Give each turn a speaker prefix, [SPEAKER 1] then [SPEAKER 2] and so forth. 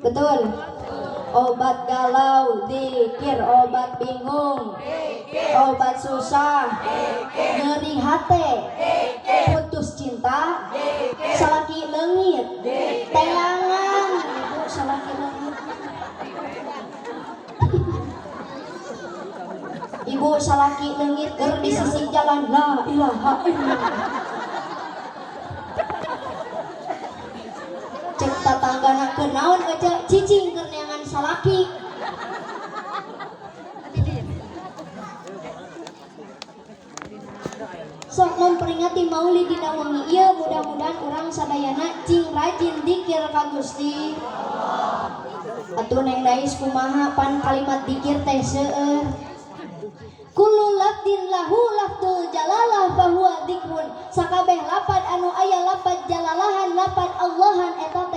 [SPEAKER 1] Betul. Obat galau dikir, obat bingung, obat susah, nyeri hate, putus cinta, salaki leungit, teangan, ibu salaki leungit. Ibu salaki leungit keur di sisi jalan, la ilaha illallah. Cek tatanggana keur naon aja cicing keur neangan salaki. Sok memperingati Maulid dina wengi ieu, mudah-mudahan urang sadayana cing rajin dikir ka Gusti. Atuh Neng Dais kumaha pan kalimat dikir teh seueur. Kullu lafdin lahu lafdul jalalah fahuwa dzikrun. Sakabeh lapad anu aya lapad jalalahan, lapad Allahan eta